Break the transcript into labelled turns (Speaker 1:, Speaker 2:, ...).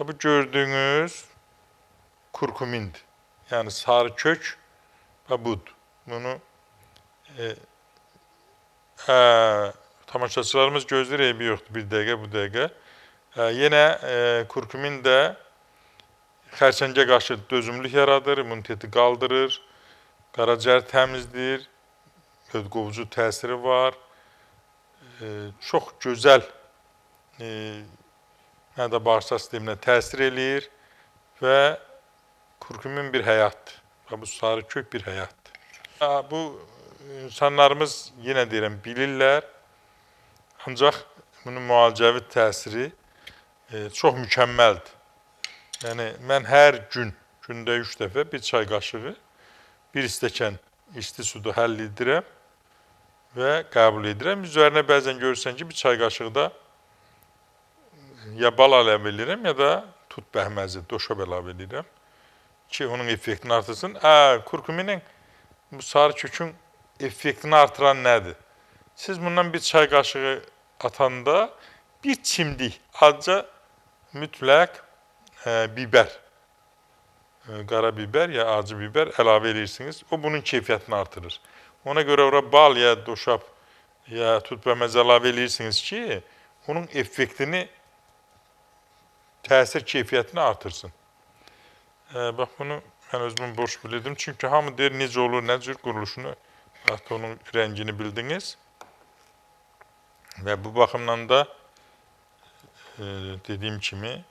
Speaker 1: Və bu gördüyünüz kurkumindir. Yəni sarı kök və budur. Bunu tamaşaçılarımız gözləyir, eybi yoxdur. Bir dəqiqə, bu dəqiqə. Yenə kurkumin də xərçəngə qarşı dözümlülük yaradır, immuniteti qaldırır, qaraciyər təmizləyir, ödqovucu təsiri var. Çox gözəl mədə bağırsaq sisteminə təsir eləyir və kurkumin bir həyatdır. Və bu sarı kök bir həyatdır. Bu insanlarımız yenə deyirəm bilirlər, ancaq bunun müalicəvi təsiri çox mükəmməldir. Yəni mən hər gün, gündə 3 dəfə bir çay qaşığı, bir stəkan isti suda həll edirəm və qəbul edirəm. Üzərinə bəzən görürsən ki, bir çay qaşığı da ya bal əlavə edirəm, ya da tut bəhməzi, doşab əlavə edirəm ki, onun effektini artırsın. Kurkuminin, bu sarı kökün effektini artıran nədir? Siz bundan bir çay qaşığı atanda bir çimdik azca mütləq biber, qara biber ya acı biber əlavə edirsiniz. O bunun keyfiyyətini artırır. Ona görə ora bal ya doşab ya tut bəhməzi əlavə edirsiniz ki, onun effektini, təsir keyfiyyətini artırsın. Bax, bunu mən özümün borc bilirdim. Çünki hamı deyir, necə olur, nə cür quruluşunu, hətta onun rəngini bildiniz. Və bu baxımdan da dediyim kimi